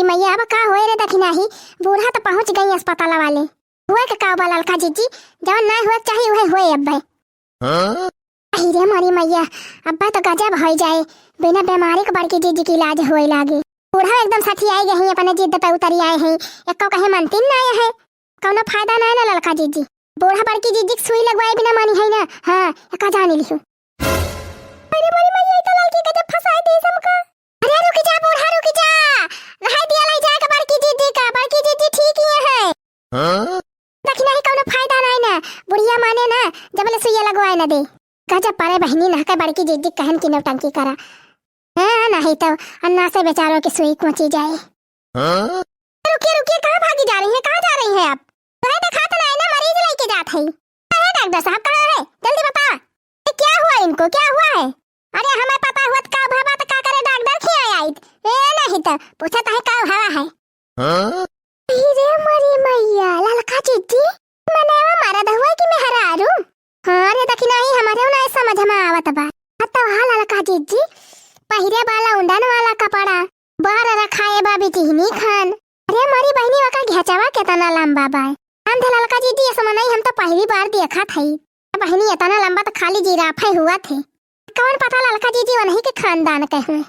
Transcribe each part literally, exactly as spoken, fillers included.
मइया, अब का होए रे दखिनाही, बूढ़ा त पहुँच गई अस्पताल वाले। हुए के का बा ललका जिज्जी, जवन नाय हुए के चाही, उहे हुए अब भाई। हाँ? अहि रे मोरी मइया, अब्बा तो गजब होइ जाए, बिना बेमारी के बड़की जिज्जी के इलाज होए लागे। बूढ़ा एकदम सठियाई गए हैं, अपने जिद पे उतरी आए हैं, एको कहे मनतीन ना आए हैं, कौनो फायदा ना है ना ललका जिज्जी। बूढ़ा बड़की जिज्जी के सुई लगवाए बिना मानी है ना, हाँ, एका जानी लिहू। अरे मोरी मइया, ई तो ललकी गजब फंसाई दी हमका। अरे रुक जा बूढ़ा, रुक जा, रहाई दिया लाई जाए के बड़की जिज्जी का, बड़की जिज्जी ठीक ही है। हाँ? दखिनाही कौनो फायदा नाई ना, बुढ़िया माने ना, जबले सुइया लगवाए ना दे। गजब परे बहिनी नहके बड़की जिज्जी कहन की नौटंकी करा। हाँ, नहीं तो अन्ना से बेचारों की सुई कोची जाए। हाँ? रुकिए, रुकिए, कहाँ भागी जा रही हैं, कहाँ जा रही हैं आप? तोहे देखात नाई ना, मरीज लेके जात है। अरे डॉक्टर साहब, कहाँ है? जल्दी बतावा। ए, क्या हुआ इनको, क्या हुआ है? अरे हमें पता हुआ तो का भवा तो का करे डॉक्टर खिया आइत। ए नहीं तो पूछत है का भवा है। हाँ? अरे मोरी मइया, ललका जिज्जी, मने वो मरद हुआ कि मेहरारू? हाँ रे दखिनाही, हमारे ना समझ में आवत बा। हाँ तो हाँ ललका जिज्जी, पहिरे वाला उंडन वाला कपड़ा, बार रखाए बा बिटिहनी खान। अरे मोरी बहिनी, ओका घेचवा केतना लंबा बा। हम तो ललका जिज्जी, ये समनई हम तो पहली बार देखत हई। बहिनी, एतना लंबा तो खाली जिराफे हुआ थे। कौन पता ललका जिज्जी वनही के खानदान के हुए।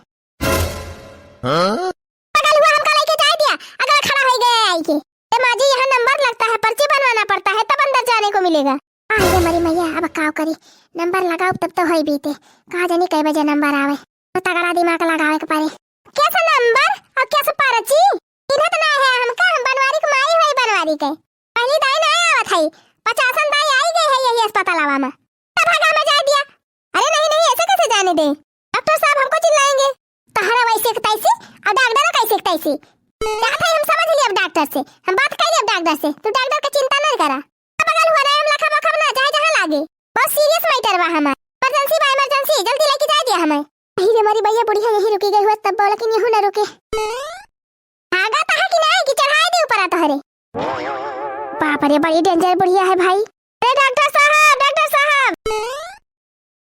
हाँ? पागल हुआ, हमका लेके जाए दिया, अगर खड़ा हो गया आई के। ए माँ जी, यहाँ नंबर लगता है, पर्ची बनवाना पड़ता है, तब अंदर जाने को मिलेगा। अरे मोरी मइया, अब काव करी, नंबर लगाओ तब तो होई बीते। कहाँ जानी कै बजे नंबर आवे, तो तगड़ा दिमाग लगावे के पड़े। कैसे नंबर और कैसे पर्ची? चिन्हत ना है हमका, हम बनवारी के माई हुई बनवारी के। पहली दाई ना आवत है, पचासन दाई आई गई है यही अस्पतालवा में। तब भागा में जाए दिया। अरे नहीं, नहीं, ऐसे कैसे जाने दे? डॉक्टर साहब हमको चिल्लाएंगे। तहरा वैसे के तैसी और डॉक्टर कैसे के तैसी। चाहत है हम समझ लिए अब डॉक्टर से, हम बात कर लिए अब डॉक्टर से। तू डॉक्टर के चिंता न करा। बगल हुआ ना, हम लखा बखब ना, चाहे जहाँ लागे। बहुत सीरियस मैटर बा हमार। इमरजेंसी बा, इमरजेंसी, जल्दी लेके जाए दिया हमें। अरे मोरी मइया, बुढ़िया यही रुकी गई हुआ तब बोला कि यहू ना रुके। भागा तहा कि नहीं कि चढ़ाए दे ऊपर आ तोहरे। बाप रे, बड़ी डेंजर बुढ़िया है भाई। अरे डॉक्टर साहब, डॉक्टर साहब।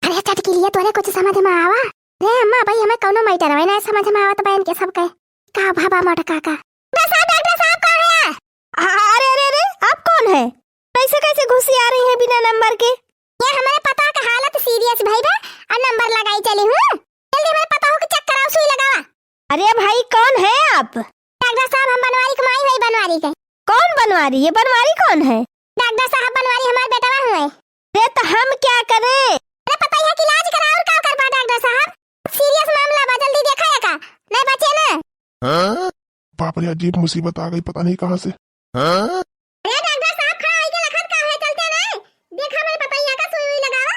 अरे चटकिलिया, तोरे कुछ समझ में आवा? रे अम्मा, भाई हमें कौनो मैटर है ना समझ में आवत बहन के सब कहे। का भाबा मोटका का? डॉक्टर साहब, डॉक्टर साहब, कहाँ है? अरे, अरे, अरे, आप कौन है? कैसे, कैसे घुसी आ रही है बिना नंबर के? ये हमारे पता का हालत सीरियस भई बा, और नंबर लगाई चली हूँ। जल्दी हमारे पता हो के चेक कराओ, सुई लगावा। अरे भाई, कौन है आप? डॉक्टर साहब, हम बनवारी के माई हई, बनवारी के। कौन बनवारी? ये बनवारी कौन है? डॉक्टर साहब, बनवारी हमार बेटवा हुए। अरे तो हम क्या करें? अरे पता ही है कि इलाज करा, और का करबा डॉक्टर साहब? सीरियस मामला बा, जल्दी देखा है का? नहीं बचे ना। हाँ? बाप रे, अजीब मुसीबत आ गई, पता नहीं कहाँ से। हाँ? अरे डॉक्टर साहब, खड़ा होइके लखत का है, चलते ना। देखा मैं पता ही है का, सुई हुई लगावा।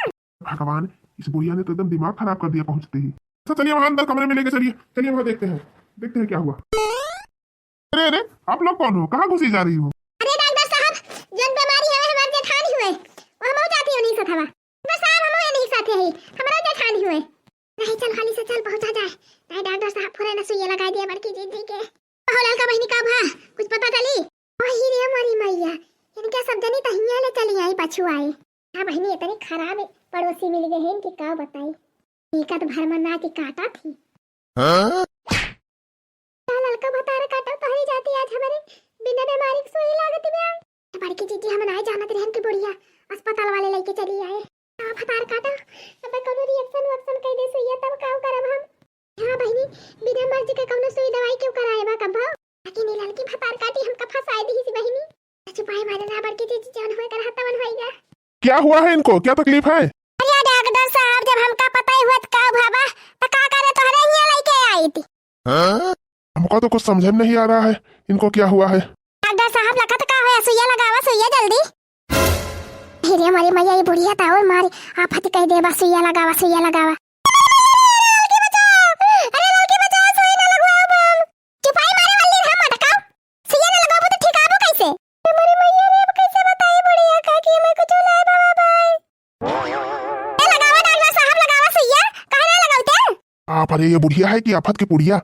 भगवान, इस बुढ़िया ने तो एकदम दिमाग खराब कर दिया पहुंचते ही। अच्छा, चलिए वहां अंदर कमरे में लेके चलिए, चलिए वहां देखते हैं, देखते हैं क्या हुआ। अरे, अरे, आप लोग कौन हो? कहाँ घुसी जा रही हो? अरे डॉक्टर साहब, जौन बीमारी है हमारे जेठानी हुए, वो हम जाती हो नहीं सकवा। डॉक्टर साहब, हम नहीं साथे है, हमारा जेठानी हुए। नहीं, चल हाली से चल, पहुंचा जाए। नहीं डॉक्टर साहब, पूरे न सुइया लगा दिया बड़की जिज्जी के। हो ललका बहिनी, का भा? कुछ पता चली? वही रे मोरी मइया, इनके सब जनी तहिया ले चली आई पछुआए। हाँ बहिनी, इतनी खराब पड़ोसी मिल गए हैं इनकी, का बताई। टीकत भर में ना की काटा थी। हाँ? का ललका भतार काटो तोहरी जाती आज हमरे बिना बीमारी के सुई लागत बा। ए बड़की जिज्जी, हम नाय जानत रहन कि बुढ़िया अस्पताल वाले लेके चली आए। का भतार काटो, अब कौनो रिएक्शन वैक्शन कह दे सुइया, तब का करब हम? हाँ बहिनी, बिना मर्जी के कौनो सुई दवाई क्यों कराए बा कब? लेकिन ई ललकी भतार काटी हमका फंसाए दी सी बहिनी। छुपाए मारे ना बड़की जिज्जी, जौन होए कर हाथ तवन होएगा। क्या हुआ है इनको, क्या तकलीफ है? अरे डॉक्टर साहब, जब हमका पता ही हुआ त का भवा, त का करे तोहरे हियां लेके आई थी। हाँ? हमको तो कुछ समझ में नहीं आ रहा है, इनको क्या हुआ है? डॉक्टर साहब, लखत का होया? सुइया लगावा, सुइया जल्दी। हे रे मोरी मइया, ये बुढ़िया त और मारे, आफत कह देबा, सुइया लगावा, सुइया लगावा। अरे ललकी बचाओ, अरे ललकी बचाओ, सुई ना लगवाओ बम। चुपाई मारे वाली हम मटकाओ। सुइया ना लगाबो तो ठीक आबो कैसे? ए मोरी मइया रे, अब कैसे बताई बुढ़िया का कि हमें कुछ ना है बाबा भाई। ए लगावा डॉक्टर साहब, लगावा सुइया, काहे ना लगावते? आप, अरे ये बुढ़िया है कि आफत की पुड़िया?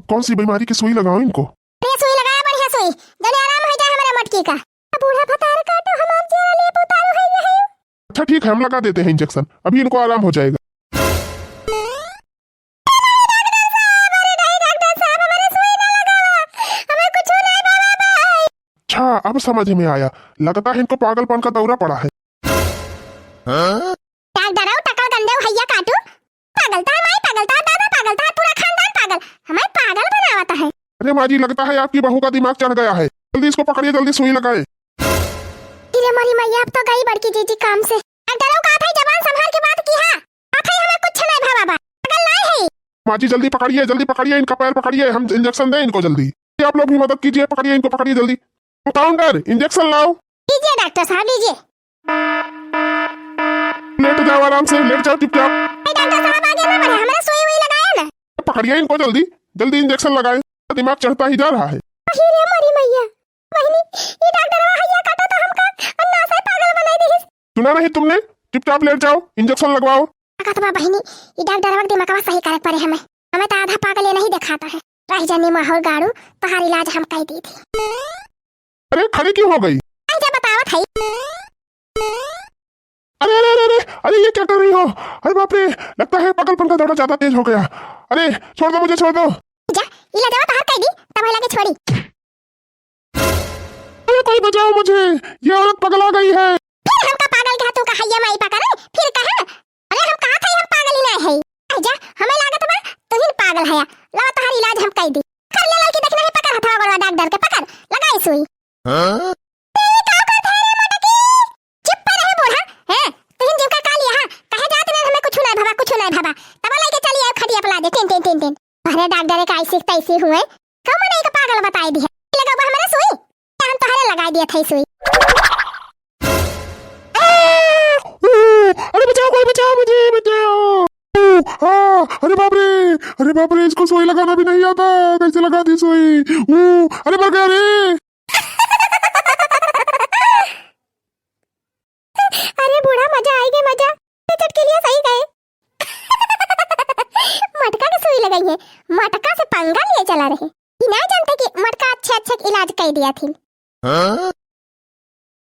कौन सी बीमारी की सुई लगाओ इनको? अरे सुई लगाया, बढ़िया सुई, जने आराम हो जाए हमारे मटकी का। बूढ़ा भतार काटो, हमार जियरा ले उतारू है ये है। अच्छा ठीक है, हम लगा देते हैं इंजेक्शन, अभी इनको आराम हो जाएगा। डॉक्टर साहब, अरे नहीं डॉक्टर साहब, हमारे सुई ना लगावा, अब समझ में आया, लगता है इनको पागलपन का दौरा पड़ा है। हाँ? डॉक्टर आओ, टकल गंदे हइया काटू। पागल ता है माई, पागल ता है दादा, पागल ता है पूरा खानदान पागल। हमें पागल बनावत है। अरे माँ जी, लगता है आपकी बहू का दिमाग चढ़ गया है। जल्दी इसको पकड़िए, जल्दी सुई लगाए। अरे मोरी मैया, अब तो गई बड़की जीजी काम से। डॉक्टर आओ, कहा था जबान संभाल के बात की है। कहा था हमें कुछ नहीं भवा बा। पागल नहीं है। माँ जी, जल्दी पकड़िए, जल्दी पकड़िए, इनका पैर पकड़िए, हम इंजेक्शन दें इनको जल्दी। आप लोग भी मदद कीजिए, पकड़िए इनको, पकड़िए जल्दी। कंपाउंडर, इंजेक्शन लाओ। लीजिए डॉक्टर साहब, लीजिए। लेट जाओ, आराम से लेट जाओ चुपचाप। ए, डॉक्टर साहब आगे ना बढ़े, हमारा सुई वुई लगाया ना। पकड़िए इनको जल्दी, जल्दी इंजेक्शन लगाए, दिमाग चढ़ता ही जा रहा है। अरे रे मोरी मैया, बहिनी, ये डॉक्टर हइया काटा तो हमका अन्ना से पागल बनाई दिहिस। सुना नहीं तुमने? चुपचाप लेट जाओ, इंजेक्शन लगवाओ। ताकत बा बहिनी, ई डॉक्टरवा के दिमागवा सही करे पड़े हमें। हमें तो आधा पागल ये नहीं दिखाता है। रह जानी माहौर गाड़ू, तोहार इलाज हम कई दी थी। अरे खड़ी क्यों हो गई? आई जा बतावत है। अरे, अरे, अरे, अरे, अरे, ये क्या कर रही हो? अरे बाप रे, लगता है पागलपन का दौरा ज्यादा तेज हो गया। अरे छोड़ दो मुझे, छोड़ दो। जा, इलाजवा तोहार कई दी, तब लगे छोड़ी। अरे कोई बचाओ मुझे, ये औरत पगला गई है। फिर हमका पागल कहा, तू कहा ये माई पकड़े, फिर कहा, अरे हम कहा था हम पागल ही नहीं है। आजा, हमें लागत बा तू ही पागल है। ला तोहार इलाज हम कई दी। कर ले लड़की, देखना है, पकड़ हथवा गोड़वा डॉक्टर के, पकड़, लगाई सुई। हाँ? ए, का करत है रे मोटकी? चुप पर रहे बूढ़ा, हैं? तू ही जिनका का लिया, हाँ? कहे जात नहीं हमें कुछ नहीं भवा, कुछ नहीं भवा। तब लेके चली आओ खटिया पला दे, टिन, टिन, टिन, टिन। अरे डॉक्टर का ऐसी तैसी हुए, कम नहीं का पागल बताई दी है। लगा बा हमारे सुई, हम तोहरे लगाई दिया था सुई। आ! ओ, अरे बचाओ, कोई बचाओ मुझे, बचाओ। ओ, आ, अरे बाप रे, अरे बाप रे, इसको सुई लगाना भी नहीं आता, कैसे लगा दी सुई? ओ, अरे मर गया रे। अरे बूढ़ा, मजा आएगा, मजा। चटकेलिया सही गए। मटका के सुई लगाई है, मटका से पंगा लिए चला रहे। ई ना जानते कि मटका अच्छे अच्छे के इलाज कई दिया थी। हाँ?